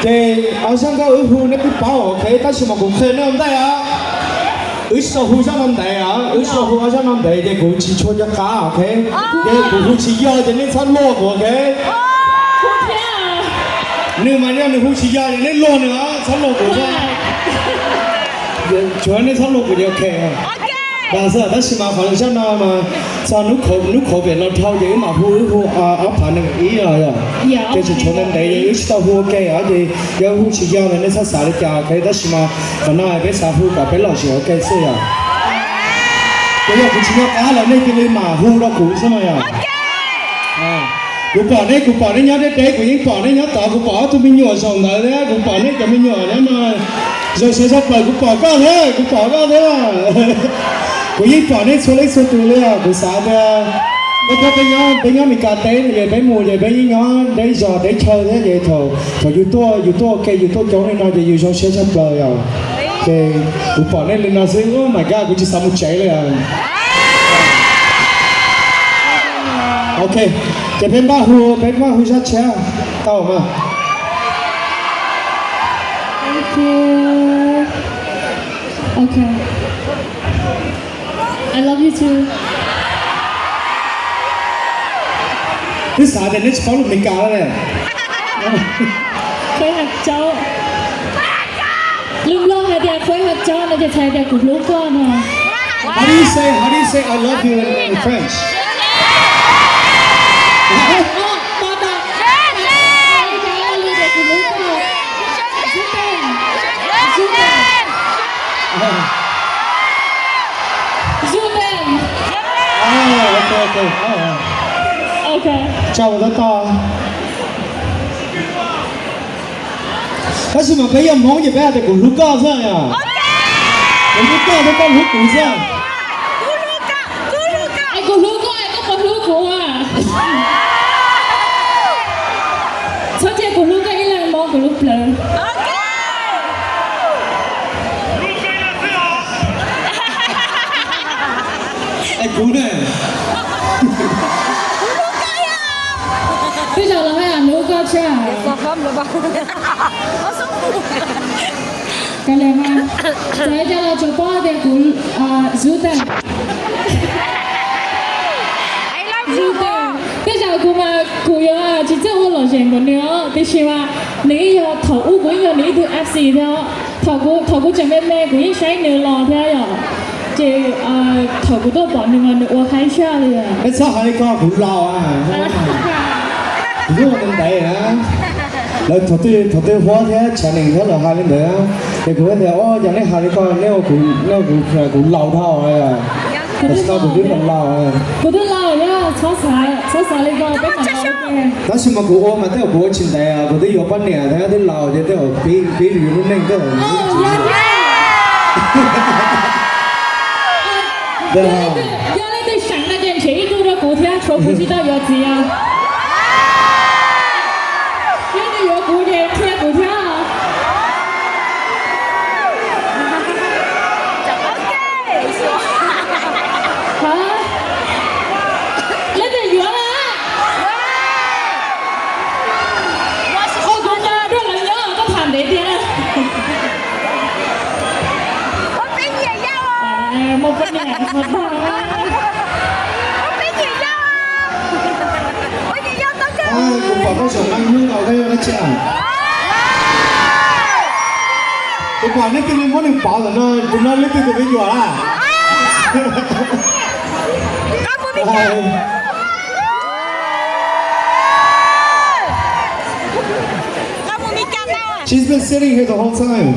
Ces ob zaj nkauj wb hu nej twb paub, ok, tab sis mas kuv qhia nej ua ntej os. Wb tsis tau hu zaj no ntev os, wb tsis tau hu ob zaj no ntev ces kuv tsis tshua nco qab, ok. Ces kuv hu tsis yog ces nej txhob luag kuv, ok. Nws mas yog nws hu tsis yog ces nej luag nws os, txhob luag kuv xwb. Tsuav nej txhob luag kuv ces ok. Tab sis mas qhov zaj no mas txog hnub qhuav pem no dhau ces wb mam hu, wb hu ob phav nees ib los yog. Ces tseem tshuav ntev ntev ces wb tsis tau hu ua ke os, ces yog hu tsis yog los nej txhob xav li cas, ok. Tab sis mas qhov no peb xav hu kom peb lom zem ua ke xwb yom. Ces yog kuv tsis nco qab los nej cia li mam hu rau kuv xwb no yom. Kuv pom nej, kuv pom nej nyob deb deb, kuv yeej pom nej nyob tod, kuv pom ob tug me nyuam zaum ntawd thiab, kuv pom nej cov me nyuam nyob no. Zaum sawv zaum plaws kuv pom koj thiab, kuv pom koj thiab. Kuv yeej pom nej txhua leej txhua tus li os, kuv xav tias peb, peb nyob Meskas teb no ces peb mus ces peb yeej nyob deb zos deb chaw thiab ces thaum, thaum yus tuaj, yus tuaj ua ke yus tuaj coob li no ces yus zoo siab tshaj plaws yom. Ces kuv pom nej li no xwb, oh my God, kuv tsis xav mus tsev li os. Ok, ces peb npaj hu, peb npaj hu zaj tshiab tau mas. Thank you. Okay. I love you too. Twb xav tias neb tsis paub lus Meskas li. Qhuaib hais tsaub. Lus Nplog hais tias qhuaib hais tsaub no ces txhais tias kuv hlub koj no. How do you say, how do you say I love you in, in French? Je t'aime. Je t'aime. Ah, ok, ok. Ah, ah. Ok. Chào tab tab. Tab sis mas peb yog Hmoob ces peb hais tias kuv hlub koj xwb yom. Kuv hlub koj thiab koj hlub kuv xwb. Es kuv hlub koj es koj puas hlub kuv? Txhob cia kuv hlub koj ib leeg Hmoob, kuv hlub plawv. Es kuv ne? Tej zaum los hais tias hlub koj tshaj. Kav liam mas, txawm li cas los tsuas paub tias kuv, ah, je t'aime. Je t'aime. Tej zaum kuv mas kuv yuav tsis txawj ua lom zem npaum nws os, tiam sis mas nws yeej yog, thaum ub kuv yeej yog nws ib tug F C thiab os. Thaum kuv, thaum kuv tseem me me kuv yeej saib nws los thiab yom. Ces thaum kuv tuaj pom nws mas nws ua haib siab li. Peb txhob hais li ko, kuv laus. Kuv hlub ntev ntev na. Lawv thaum twg, thaum twg Huab thiab Tshav Nees thiab lawv hais li ntawd, ces kuv thiaj tias, o, yog nej hais li ko, nej ua kuv, nej ua kuv, kuv laus dhau. Tam sim no kuv twb laus. Kuv twb laus, yog txhob xav, txhob xav li ko, peb mam laus ua ke. Tab sis mas kuv ua mas tej zaum kuv ua tsis ntev, kuv twb yuav poj niam thiab twb laus ces tej zaum pib, pib yuav lub neej tej zaum. Yog leej twg seem no ces nrhiav ib tug rau kuv thiab, tshuav kuv tsis tau yuav txiv os. Yog leej twg yuav kuv ces qhia kuv thiab. Leej twg yuav na? Ua kuv nqa nrog lawv nyob, koj tham ntev tiag na. Muaj poj niam txog tag. Kuv pom koj zaum no hnub no koj yog dab tsi? Kuv pom nej cia li muab nws pov ntawm no, tus no leej twg tus me nyuam lawm? She's been sitting here the whole time.